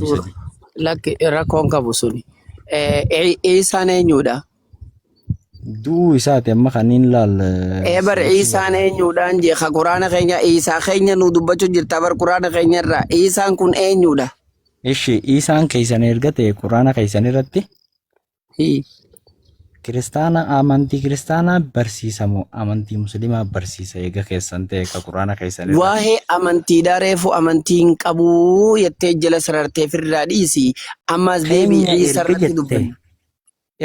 3. Lakki rakkoon qabu suni. Iisaan eenyudha? Du'uu isaati amma kan inni laal Ee bar sirreessuu Iisaan barbaade. eenyudhaan jee ka quraana keenya Iisaa keenya nu dubbachuu jirta bar quraana keenya irraa Iisaan kun eenyudha? Ishi isaan keessan erga ta'e quraana keessan irratti Hii. Kiristaana amantii kiristaanaa barsiisa moo amantii musliimaa barsiisa eega keessan ta'e ka quraana keessan irratti. Waa'ee amantiidhaa reefu amantii hin qabuu jettee jala sarartee firraa dhiisi. Ammas deebii Keenya Iisaa erga irratti jette dubbanna.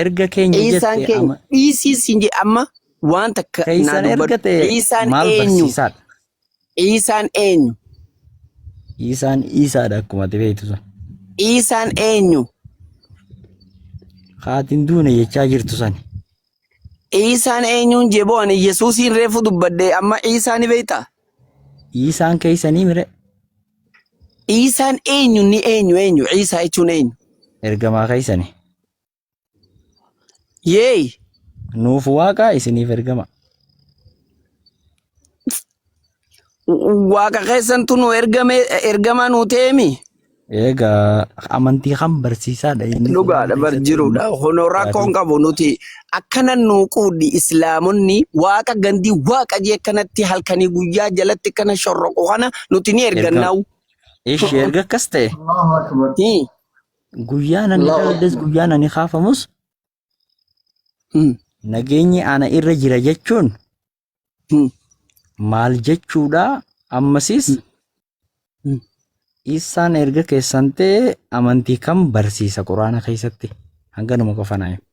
erga keenya Iisaan jette keenya ama dhiisii siin jedhe amma waan takka naa keessan erga dubbadhu. ta'e Iisaan maal eenyu? barsiisaadha? Iisaan eenyu? Iisaan Iisaadha akkuma ati beektu sun. Iisaan eenyu? Haatiin duune jechaa jirtu sani. Iisaan eenyuun jeboo ani Yesuusiin reefu dubbadhe amma Iisaa ni beektaa? Iisaan keessanii mire Iisaan eenyu ni eenyu eenyu? Iisaa jechuun eenyu? ergamaa keessanii. Yeey! Nuuf waaqa isiniif ergama. Waaqa keessantu nu ergame ergamaa nu ta'eemi. Egaa amantii kan barsiisaadha inni Dhugaadha quraana bar keessatti jiruudha. Kunoo rakkoon gaafii. qabu nuti akkana nuu quudhi islaamonni waaqa gandii waaqa jee akkanatti halkanii guyyaa jalatti akkana shorroqu kana nuti ni Erga ergannaawu. ishi erga akkas ta'e Allahu Akbar. Hii. guyyaan ani Allahu dhaladhes Akbar. guyyaan ani kaafamus nageenyi ana irra jira jechuun maal jechuudha ammasis isaan erga keessan ta'e amantii kam barsiisa quraana keessatti hanganuma qofa naa himi.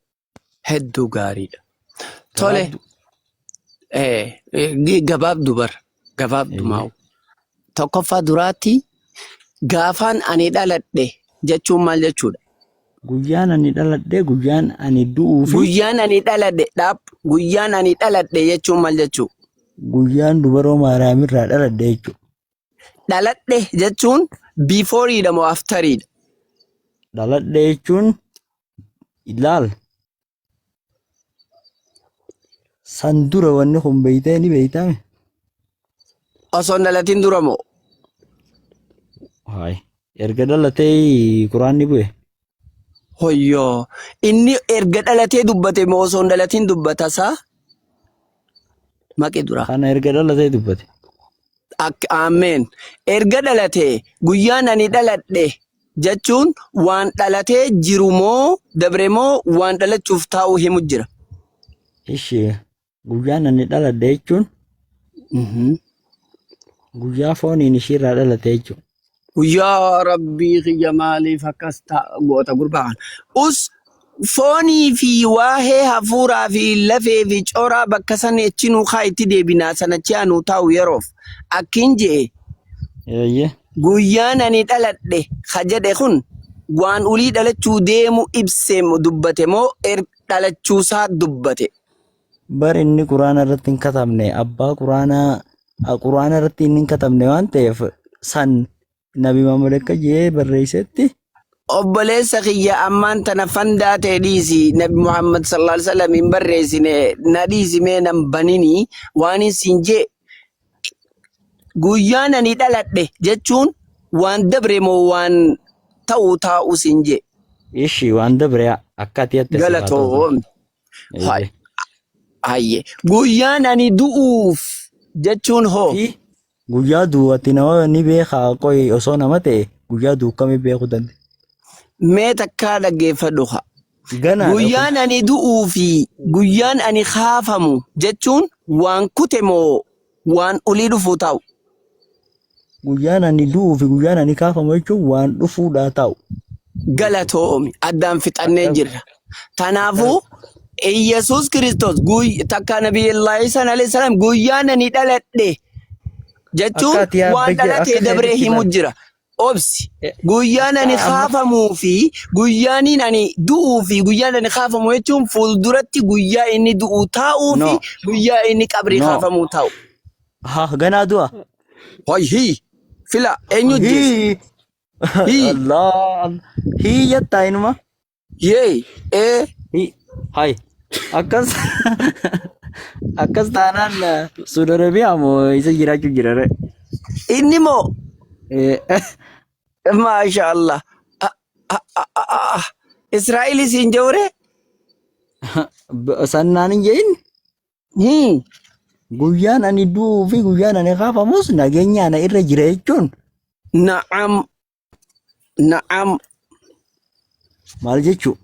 Hedduu gaariidha. Tole Gabaabdu. gabaabdu bar gabaabdu Eeyyee. maa'u. Tokkoffaa duraatti gaafaan ani dhaladhe jechuun maal jechuudha? Guyyaan ani dhaladhe guyyaan ani du'uu fi Guyyaan ani dhaladhe dhaab guyyaan ani dhaladhe jechuun maal jechuu? guyyaan dubaroo maariyaamirraa dhaladhe jechuudha. Dhaladhe jechuun biifooriidha moo aftariidha? Dhaladhe jechuun ilaal san dura wanni kun beeytee ni beeytaame. Osoo hin dhalatin dura moo? Hayi erga dhalatee quraanni bu'e. Hoyyoo inni erga dhalatee dubbate moo osoo hin dhalatin dubbata isaa? Maqi dura. Kana erga dhalatee dubbate. Ak ameen. Erga dhalatee guyyaan ani dhaladhe jechuun waan dhalatee jiru moo dabre moo waan dhalachuuf taa'u himu jira. Ishee guyyaan ani dhaladhe jechuun guyyaa fooniin ishiirraa dhalate jechuudha. Yaa Rabbii kiyya maaliif akkas goota gurbaan. Us foonii fi waa'ee hafuuraa fi lafee fi coraa bakka san achi nuu kaa itti deebinaa sana achi anuu taa'u yeroof akkin je'e Eeyyee. guyyaan ani dhaladhe ka jedhe kun waan ulii dhalachuu deemu ibse dubbate moo dhalachuusaa dubbate. Bar inni quraana irratti hin katabne abbaa quraanaa quraana irratti inni hin katabne waan ta'eef san nabi Muhammad akka jee barreessetti Obboleessa kiyya ammaan tana fandaa ta'e dhiisi nabi Muhammad sallallahu alaihi wasallam hin barreessine na dhiisi mee nan banini waan hin siin jee guyyaan ani dhaladhe jechuun waan dabre moo waan ta'u taa'u siin jee ishi waan dabre akka ati atte siif haa ta'u kun. galatoom. Hay- Eeyyee. Hayye. Guyyaan ani du'uuf jechuun hoo? Fi guyyaa du'u ati nama ni beekaa qoyi osoo nama ta'e guyyaa du'u kami beekuu dandeenya. Mee takkaa dhaggeeffadhu haa. Ganaadha kun. Guyyaan ani du'uu fi guyyaan ani kaafamu jechuun waan kute moo waan olii dhufuu taa'u? Guyyaan ani du'uu fi guyyaan ani kaafamu jechuun waan dhufuudhaa taa'u. Galatoomi addaan fixannee Akkas jirra. Tanaafuu Iyyasuus Kiristoos takka Nabiyullaahi Iisaan alayhi salaam guyyaan ani dhaladhe jechuun Akka ati waan yaadde jira dhalatee akka dabree keetitti himu ilaali. jira. Obsi. Guyyaan Akka ani amma kaafamuu fi guyyaaniin ani du'uu fi guyyaan ani kaafamu jechuun fuulduratti guyyaa inni du'uu taa'uu fi no guyyaa inni qabrii no kaafamuu taa'u. ha ganaa du'a. Hoy hii fila eenyu ajjeese? Hii Hii Allah hii jettaa inuma. yee ee Hii hay akkas akkas taanaan Saudi Arabiyaa moo isa jiraachuu jira re. inni moo Eh, maasha Allah. Israa'elis hin jawre? Sannaan hin jedhin. Guyyaan ani du'uu fi guyyaan ani kaafamus nageenya ana irra jira jechuun Na'am. Na'am. Maal jechuu?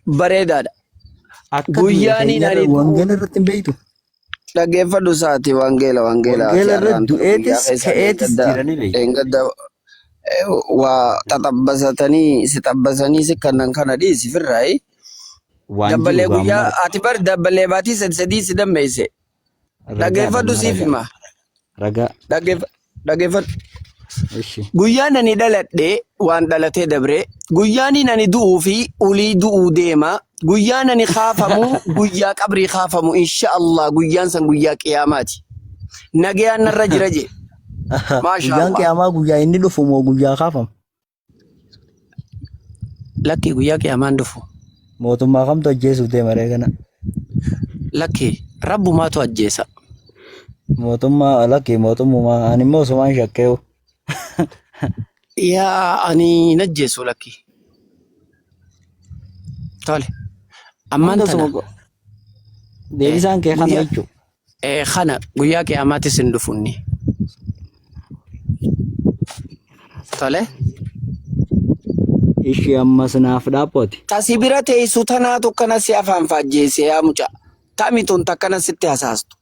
Bareedaadha. Akka biyya Guyyaaniin keenyarra ani du'u wangeela irratti hin beektu. Dhaggeeffadhu isaati wangeela wangeela ati Wangeela irra har'aan tana guyyaa du'eetis keessa ka'eetis dheengadda jira ni beektu. dheengadda waa xaxabbasatanii si xabbasanii si kannan kana dhiisi firraayi. Waan jiru Dabbalee guyyaa gaamma ati bar dabbalee baatii sadi sadii si dammeesse. Ragaadha Dhaggeeffadhu amma siif ragaa. hima. Ragaa. Dhaggeeffadhu. Ishi. Guyyaan ani dhaladhe waan dhalatee dabre. Guyyaan ani du'uu fi ulii du'uu deema. Guyyaan ani kaafamu guyyaa qabrii kaafamu insha Allah guyyaan san guyyaa qiyaamaati. Nagayaan narra jira je. Maasha Guyyaan Allah. qiyaamaa guyyaa inni dhufu moo guyyaa kaafamu? Lakkii guyyaa qiyaamaan dhufu. Mootummaa kamtu ajjeesuuf deema ree kana? Lakkii rabbumaatu ajjeesa. Mootummaa lakkii mootummaa ani immoo osumaan shakkeewu. Yaa ani hin ajjeesu lakkii. Tole. Ammaan Hanga tana suma deebisaan kee kana guyyaa jechuudha. Kana guyyaa qiyaamaatis hin dhufu inni. Tole. Ishii ammas naaf dhaabbooti. Tasi bira teessu tanaatu akkana si afaan faajjeesse yaa mucaa. Tami tun takkana sitti hasaastu.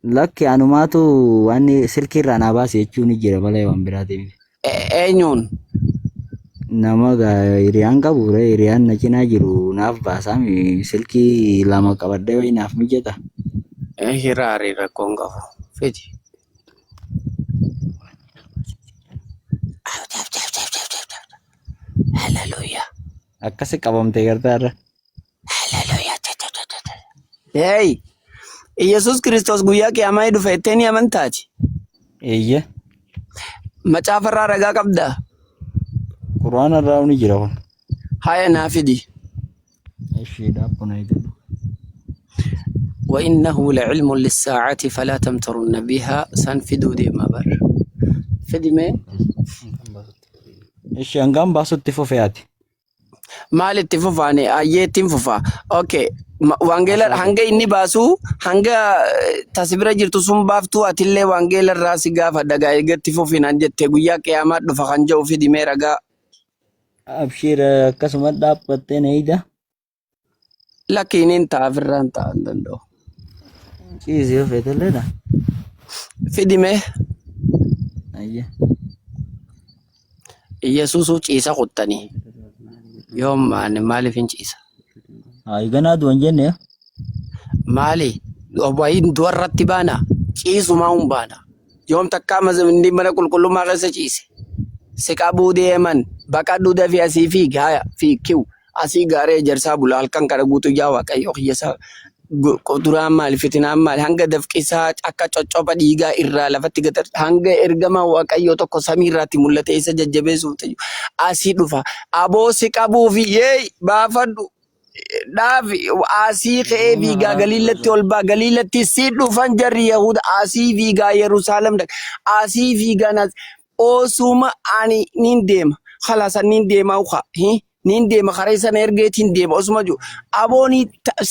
Lakki anumaatu waan silkii irraa naa baase jechuun ni jira malee waan biraatii miti. Eenyuun? Nama hiriyaan qabu ree hiriyaan na cinaa jiru naaf baasaa silkii lama qabadhee wayii naaf mijata. Hiraarii rakkoon qabu. Fidi. Hallelujah. Akkasi qabamtee gartaa irra. Hallelujah. Hey! Iyyasuus Kiristoos guyyaa qiyaamaa ni dhufa jettee ni amantaati? Eeyye. Macaafa irraa ragaa qabdaa? Qur'aana irraa ni jira kun. Haya naa fidi. Ishii dhaabbu na eegadhu. وإنه لعلم للساعة فلا تمترن بها سنفدو دي ما بر فدي mee. Ishii hangam baasutti fufee ati. Maal itti fufaani? Ayyee ittiin fufa. Okay. Wangeela hanga inni baasu hanga tasibira jirtu sun baaftuu atillee wangeela irraa si gaafadha gaa eegatti fufinaan jette guyyaa qiyaamaa dhufa kan jedhu fidi mee ragaa. Abshiir akkasuma dhaabbattee na eegda. Lakkiin hin ta'a ofirraa hin ta'a hin danda'u. Ciisii yoo feetelleedha. Fidi mee. Ayyee. Yesuusuu ciisa kuttanii. Yoom ani maaliif hin ciisa? Hayi ganaa du'an jenne. Maali? Wayiin du'arratti baana. Ciisumaa hin baana. Yoom takkaa inni mana qulqullummaa keessa ciise. Si qabuu deeman baqadhu dafii asii fiigi haya fiikiw asii gaaree ejersaa bula halkan kana guutuu yaa waaqayyo kiyyasaa quduraan maali fitinaan maali hanga dafqisaa akka coccoba dhiigaa irraa lafatti gatar hanga ergamaa waaqayyo tokko samii irraatti mul'ate isa jajjabeessuuf ta'u asii dhufa aboo si qabuufi yeey baafadhu dhaafi asii ka'ee fiigaa galiilatti ol baa galiilatti si dhufan jarri yahuda asii fiigaa Yerusaalem dhaqa asii fiigaa nas osuma ani nin deema khalaas nin deema uka nin deema karaa sana ergeetiin deema osuma jiru abooni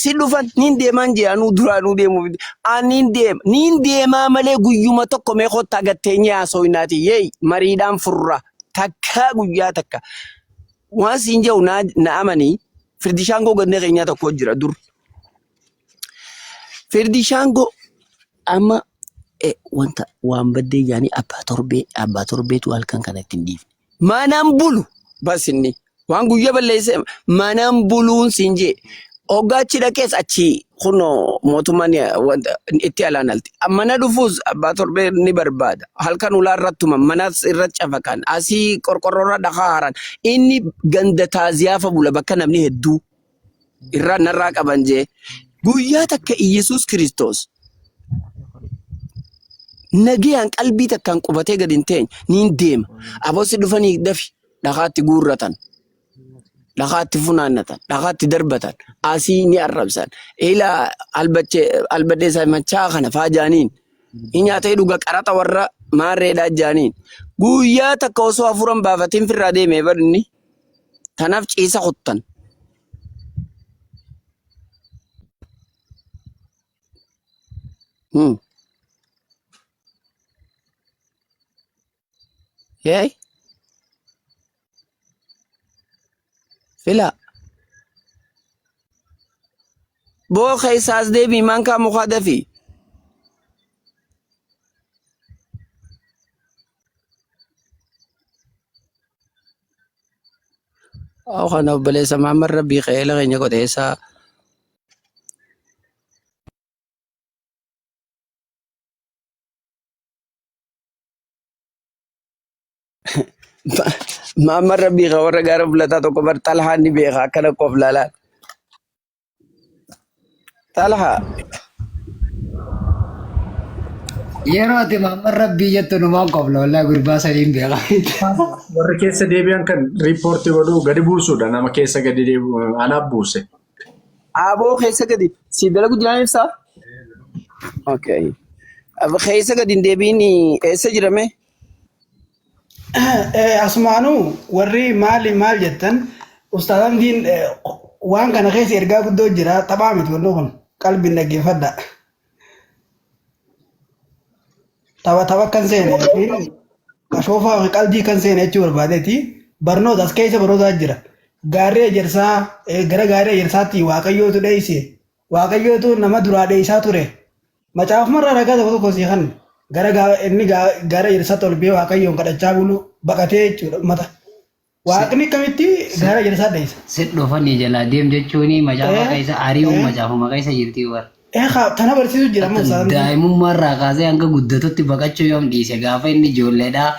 si dhufan nin deemaan jee anuu duraanuu deemu ani nin deema nin deemaa malee guyyuma tokko mee kottaa gatteenyee haasofnaati yeey mariidhaan furra takkaa guyyaa takka waan siin jedhu na na amanii firdishaangoo gannee keenyaa tokko jira dur. Firdishaangoo amma wanta waan baddee jaanii abbaa torbee abbaa torbeetu halkan kana ittiin dhiifne. Manaan bulu bas inni waan guyyaa balleesse manaan buluun siin jee hoggaa achi dhaqees achi kunoo mootummaan wanta itti alaan alti. Mana dhufuus abbaa torbee ni barbaada. Halkan ulaa irrattuma manas irra cafaqan asii qorqorroorra dhakaa haran inni ganda taaziyaafa bula bakka namni hedduu irraa narraa qaban jee guyyaa takka Iyyasuus Kiristoos nagayaan qalbii takkaan qubatee gadi hin teenye niin deema. Abosi dhufanii dafi dhakaatti guurratan. Dhakaatti funaannatan. Dhakaatti darbatan. Asii ni arrabsan. Ila albadheessaa machaa kana faa jaaniin. Ni nyaatee dhuga qaraxa warra maarreedhaa jaaniin. Guyyaa takka osoo hafuuran baafatiin firraa deemee badni. Tanaaf ciisa kuttan. Yee fila. Boo keessaas deebii maankaa mukaa dafii. Aw kana obboleessa Mahammad Rabbii qe'eela keenya qoteessaa. Mahammad Rabbii kan warra gaara fulataa tokko bar xalhaan ni beeka akkana qof laalaan. Xalhaa. Yeroo ati Mahammad Rabbii jettu numaan qofla wallahi gurbaa saniin beeka. Warri keessa deebi'an kan riippoortii godhuu gadi buusuudha. Nama keessa gadi deebi'u anaaf buuse. Aboo keessa gadi si dalagu jiraan ibsaa? Okay. Keessa gadi hin deebiin eessa jirame? Asumaanuu warri maali maal jettan Ustaaz Hamdiin waan kana keessa ergaa guddoo jira taphaa miti wanni kun qalbiin dhaggeeffadha. Tapha tapha kan seene yookiin ashoofaa fi qalbii kan seene jechuu barbaadeeti barnoota as keessa barnootaa jira. Gaarri ejersaa gara gaarii ejersaatti waaqayyootu dheeyse waaqayyootu nama duraa dheeysaa ture. Macaafumarraa ragaa tokko tokko sii kan gara inni gara ejersaatti ol ba'ee waaqayyoon kadhachaa bulu baqatee jechuudha ummata. Waaqni akkamitti gara ejersaa dheeysa? Si dhufanii jalaa deem jechuun macaafa keessa ari'uun macaafuma keessa jirti war. Tana barsiisu jira amma isaan. Daa'imummaa irraa kaasee hanga guddatutti baqachuu yoom dhiise gaafa inni ijoolleedhaa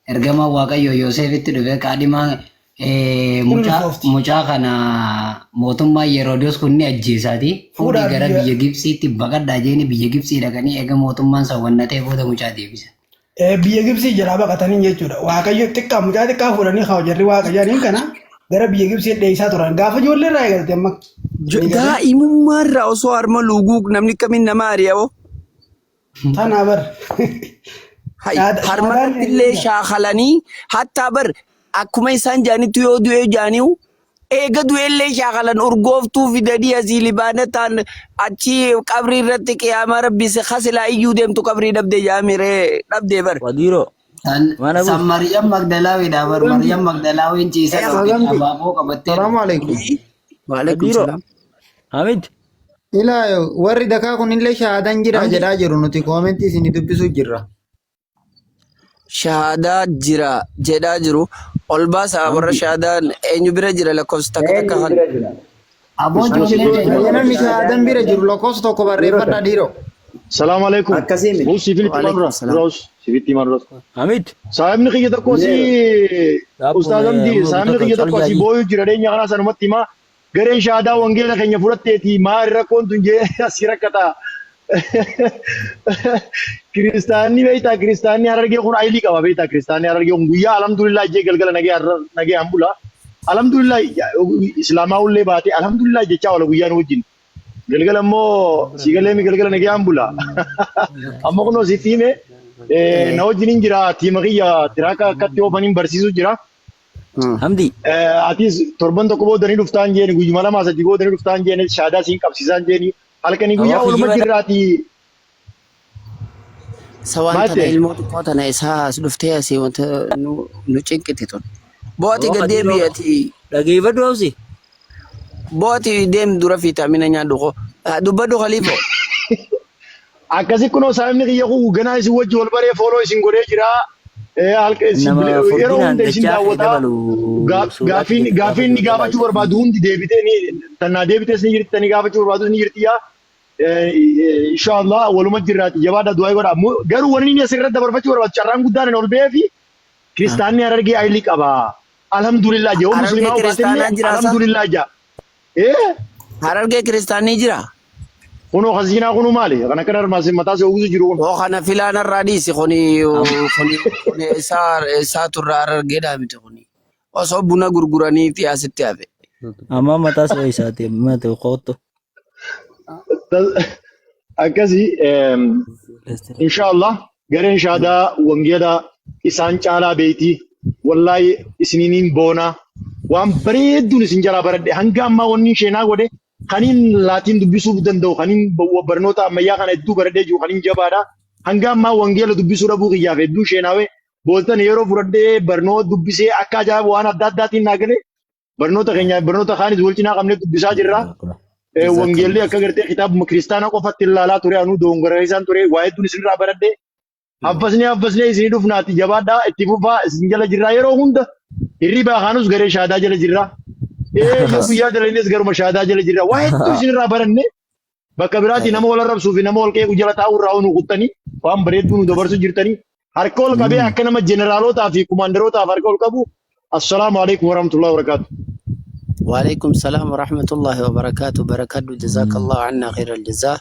ergamaa Waaqayyoo Yoosefitti dhufee qaadhimaa mucaa kana mootummaa Yeroodiyos kun ni ajjeesaati. Fuudhii gara biyya Gibsiitti baqadhaa jeeni biyya Gibsii dhaqanii eega mootummaan san wannatee booda mucaa deebisa. Biyya Gibsii jalaa baqatanii jechuudha. Waaqayyo xiqqaa mucaa xiqqaa fuudhanii haa jarri waaqa jedhaniin kana gara biyya Gibsii dheessaa turan. Gaafa ijoollee irraa eegalte amma. Daa'imummaa irraa osoo harma luuguu namni kamiin nama ari'oo. Tanaa bar. Hay, harmarratti illee shaakalanii hattaa bar akkuma isaan jaanitti yoo du'ee jaaniu eega du'ee illee shaakalan urgooftuu fidanii asii libaana taan achi qabrii irratti qiyaamaa rabbi si kasilaa iyyuu deemtu qabrii dhabde jaamiree dhabdee bar. Wadiiroo. Mana San Maryam Magdalaawiidha bar Maryam Magdalaawiin ciisa dhorkite abaaboo qabattee Salaamu alaikum. Waalaikum Wadiiroo. salaam. Hamid. Ilaa warri dakaa kunillee shahaadan jira Hamdi. jedhaa jiru nuti koomentii isinii dubbisuu jirra. Shahaadaa jira jedhaa jiru ol baasaa warra Hamdi. shahaadaan eenyu bira jira lakkoofsa takka takka Eenyu kan. bira jira? Aboo ijoollee Ayya teenya namni shahaadan bira jiru lakkoofsa tokko barreeffadhaa dhiiroo. Salaam alaikum. Akkasii miti. Bus sifitti Waalaikum madura. salaam. Duraus sifitti madura. Hamid. Saahibni kiyya tokko si Dhaabbu Ustaaz Hamdi amma saahibni tokko kiyya cal tokko si jaajii. booyu jira dheenya kana sanumatti himaa Gareen shahaadaa wangeela keenya fudhatteeti maali rakkoon tun jee asii rakkata. Kiristaanni beektaa kiristaanni harargee kun ayilii qaba beektaa kiristaanni harargee kun guyyaa alhamdulillah jee galgala nagee bula. Alhamdulillah islaamaa ullee baatee alhamdulillah jechaa oola guyyaan wajjin. Galgala immoo siigalee galgala nagee bula. Amma kunoo sitti hime na wajjin hin jira tiima kiyya tiraaka akkatti oofaniin barsiisuu jira. Hamdi. Atis torban tokko booda ni dhuftaan jeeni guyyuma lamaa sadii booda ni dhuftaan jeeni shaadaa siin qabsiisaan jeeni halkanii guyyaa Awwa ooluma kijiba jirraati Sawaan maal tana ta'e ilmoo xiqqoo tana isaa as dhuftee asii wanta nu cinqiti tun. Booti Awwa gad deebi'i kadiiroo ati dhageeffadhu hawsi. booti deem dura fiitaamina nyaadhu koo. Dubbadhu khaliifo. Akkasi kunoo saayimni kiyya kun ganaa isin wajji wal baree fooloo isin godhee jira. Halka isin Nama yeroo furdinaan hunda isin dachaa kee daawwata. dabalu suuraa Gaaffiin kiyya gaafa gaaffiin inni jiru gaafachuu barbaadu hundi deebitee ni tannaa deebitees ni jirti tanii gaafachuu barbaadus ni jirti yaa. Inshallah waluma jirraati jabaadha du'aa godha. Garuu wanni inni asirratti dabarfachuu barbaadu carraan guddaan hin ol ba'ee fi kiristaanni harargee ayilii qaba. Alhamdulillah jee. Yoo Harargee muslimaa baatellee kiristaanaa jira sa? alhamdulillah jaa. Eh Harargee kiristaanii jira? Kunoo kasiinaa kunuu maali? Kan akkana armaas mataa si uwwisu jiru kun. Oo kana filaan irraa dhiisi kuni kuni kuni isaa isaa turraa harargeedhaa miti kuni. Osoo buna gurguranii fi asitti hafe. Amma mataa si isaati mata qootto. Akkasii inshallah gareen shaadaa wangeelaa isaan caalaa beeyti. Wallaahi isiniin boona. Waan bareedduun isin jalaa baradhe. Hanga ammaa wanni sheenaa godhe kaniin laatiin dubbisuu danda'u, kaniin barnoota ammayyaa kana hedduu baradhee jiru, kaniin jabaadha. Hanga ammaa wangeela dubbisuu dhabuu kiyyaaf hedduu sheenaawee booltan yeroo fudhadhee barnoota dubbisee akka ajaa'iba waan adda addaatiin naa galee barnoota keenya barnoota kaanis wal cinaa qabnee dubbisaa jirra. Wangeelli akka gartee kitaabuma kiristaanaa qofatti ilaalaa ture, anuu dogongora isaan ture, waa hedduun isinirraa baradhee. Haffasnee haffasnee isinii dhufnaati, jabaadhaa, itti fufaa, isin jala jirraa. Yeroo hunda hirribaa kaanus garee shaadaa jala jirra. Yoo guyyaa dalagnes garuma shaadaa jala jirra. Waa hedduu isinirraa baranne. Bakka biraatti nama wal arrabsuu fi nama wal qeequ jala taa'uu irraa nu kuttanii waan bareedduu nu dabarsu jirtanii. Harka ol qabee akka nama jeneraalootaa fi kumaandarootaaf harka ol qabu. Assalaamu alaikum warahmatullahi wabarakatuh. وعليكم السلام ورحمة الله وبركاته. بركاته، جزاك الله عنا خير الجزاء.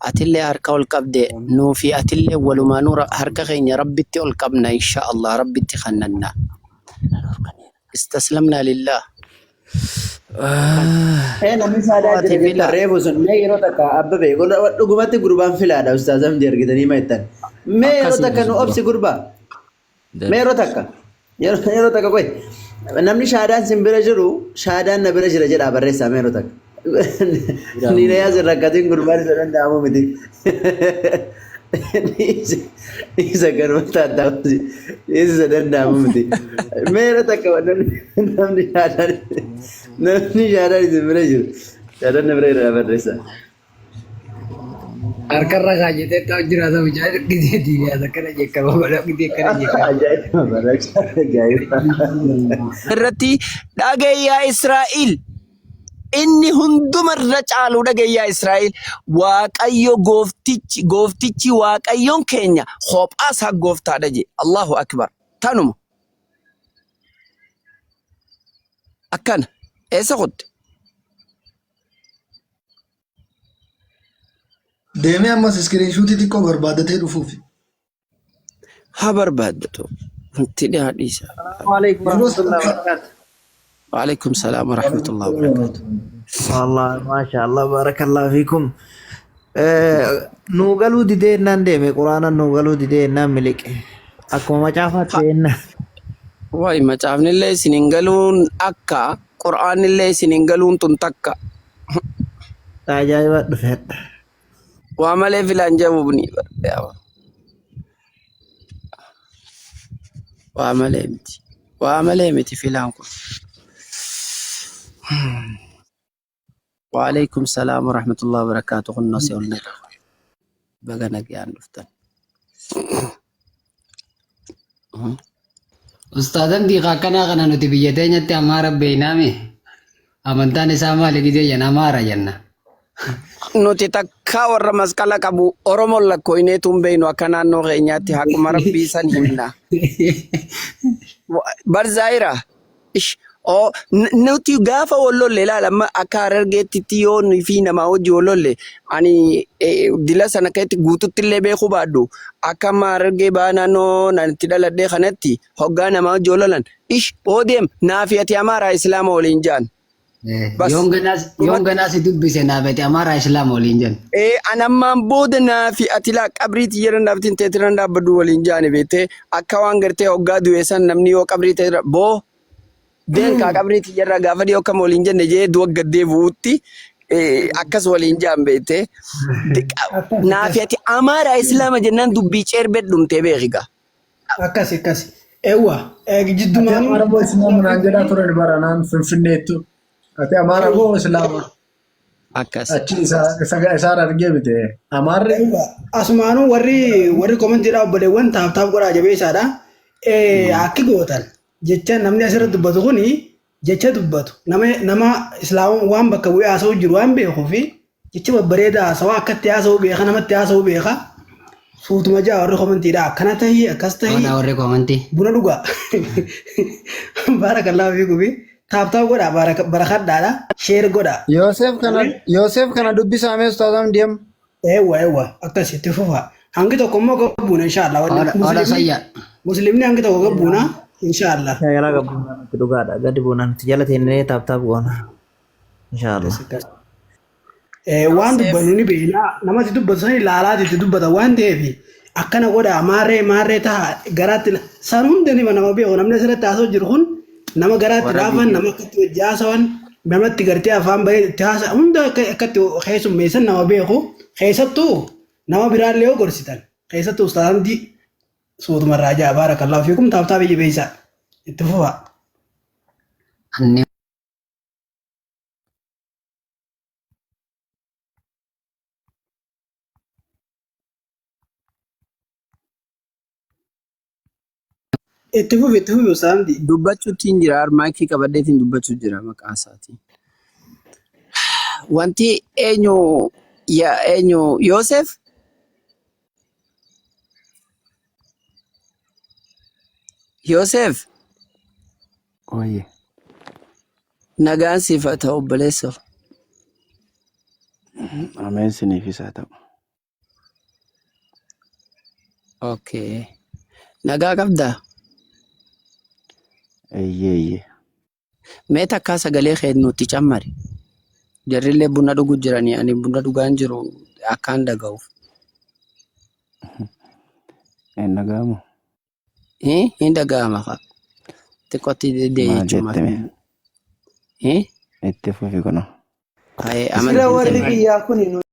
Atillee harka ol qabde, nuufi atillee walumaanuu harka keenya Rabbitti ol qabna, insha Allah Rabbitti kannanna. استسلمنا لله. Namni saadaa Ati jira fila. jettan reefu sun, mee yeroo takka Abbabee dhugumatti gurbaan filaadha, ustaazam argitanii ma jettan. Mee yeroo Akkasii takka nu obsi gurbaa. Mee yeroo takka yeroo takka qoy, namni shaadaan sin bira jiru shaadaan na bira jira jedhaa barreessaa mee yeroo takka. Ni na yaasin rakkatiin, gurbaan isa danda'amu miti. Isa ganuma taattaa'u isa danda'amu miti. Mee yeroo takka namni shaadaan isin bira jiru shaadaan na bira jira barreessaa. Harkarra kaayatee ta'u jiraata mucaa gisee diiniyaa akkana jekkama godha gisee akkana jekkama. Ajaa'iba barreessa, ajaa'iba. Irratti dhagayyaa Israa'el, inni hundumarra caalu, dhagayyaa Israa'el, Waaqayyo gooftichi, gooftichi Waaqayyoon keenya kophaa isaa gooftaadha je. Allahu akbar. Tanuma akkana eessa kutte? Deemee ammas screenshot xiqqoo barbaadatee dhufuuf. Haa barbaaddatu. Itti dhiyaadhiisa. وعليكم Yeroo ورحمة الله وبركاته. وعليكم السلام ورحمة الله وبركاته. والله ما شاء الله، بارك الله فيكم. Nuu galuu didee ennaan deeme, quraana nuu galuu didee ennaan miliqe. Akkuma macaafaatti ennaan. Wayi, macaafnillee isin hin galuun akka qur'aanillee isin hin galuun tun takka. Ajaa'iba dhufe. Waa malee filaan jabuubni. Waa malee miti. Waa malee miti filaan kun. وعليكم السلام ورحمة الله وبركاته. قلنا سيولنا baga nagaan dhuftan. Ustaazan diiqa akkanaa kana nuti biyya teenyatti Amaara beeynaami. Amantaan isaa maali gisee jenna, Amaara jenna. Nuti takka warra masqala qabu Oromoon lakkooyneetu hin beeynu. Akka naannoo keenyaatti haquma Rabbii san himna. Barzaayira. Ish. Oo, nuti gaafa wal lolle, ilaala, amma akka Harargeettitti yoo nuyi fi namaa wajji wal lolle, ani dila sana keessatti guututti illee beekuu baadhu, akka amma Harargee ba'aa naannoo naan itti dhaladhee kanatti hoggaa namaa wajji wal lolan, ish, oo deem, naafi ati Amaaraa Islaama waliin ja'an. Bas. Yoon ganaa si dubbise, naafete Amaaraa Islaama waliin jenna. Anammaan booda naafi ati laa qabrii xiyyeera dhaabbatin teetiran dhaabbadhu waliin jaani, beektee, akka waan gartee hoggaa du'e san namni yoo qabrii teetira boo deenkaa qabrii xiyyarraa gaafa dhiyoo akkam waliin jenne jee du'a gaddee bu'uutti akkas waliin jaan, beektee. Naafi ati Amaaraa Islaama jennaan dubbii ceerbee dhumtee beekigaa. Akkas akkas. Eewwa Ati jiddumaanuu Amaara moo Islaama naan jedhaa turan bara naan Finfinneettu. Ati Amaara moo Islaama? Akkas. Achi isaan argee mite. Amaarri Eewwa asumaanuu warri commentiidhaa, obboleewwan, tap tap godhaa, jabeessaadha. Akki gootan jecha namni asirratti dubbatu kuni jecha dubbatu nama islaama waan bakka bu'ee haasa'u jiru waan beekuu fi jecha babbareedaa haasawaa akkatti haasa'u beeka, namatti haasa'u beeka. Suutuma jaa, warri commentiidhaa akkana tahii, akkas tahii. Oona warri commentii. Buna dhugaa. Baarakallaahu fiikum. Tap tap godhaa, barakadhaadha, share godhaa. Yoosef kana, Yoosef kana dubbisaa mee, ustaazam deem. Eewwa, eewwa, akkas itti fufa. Hangi tokko immoo gabbuuna inshaallah. Ola ola sayya. Muslimni hangi tokko gabbuuna inshaallah. Shaakalaa gabbuunaa nuti dhugaadha. Gadi buunaa nuti jala teennee tap tap goona. Inshaallah. Waan dubbannu ni beekna. Namatti dubbatu san ilaalaati itti dubbata waan ta'eef, akkana godhaa, maarree maarree ta'a garaatti san hunda ni nama beeku. Namni asirratti haasa'u jiru kun Nama garaatti Warra laafan, biyya. nama akkatti wajji haasawan, namatti gartee afaan baree itti haasa hunda akka akkatti keessummeessan nama beeku. Keessattuu nama biraallee yoo gorsitan. Keessattuu Ustaaz Hamdii suutumarraa ja'a baarakallahu fiikum taaftaa biyya beeysaa. Itti fufaa. Anni Itti fufi Ustaaz Hamdii. Dubbachuutti hin jira. Maayikii qabadheetiin dubbachuu jira maqaa isaatiin. Wanti eenyu ya eenyu Yoosef Yoosef Oye, nagaan siif haa ta'u obboleessoo. ameen siniifis haa ta'u. Okay. Nagaa qabdaa? Eeyyee eeyyee. Mee takkaa sagalee kee nutti cammari. Jarrillee buna dhugu jiranii ani buna dhugaan jiru akkaan dhaga'uuf. Hin dhaga'amu? Hin dhaga'ama kaa. Xiqqootti deddeebi'e Maal jechuudha. jette mee? Itti fufi kunoo. Haye Sila amantiin warri ta'e. biyyaa kun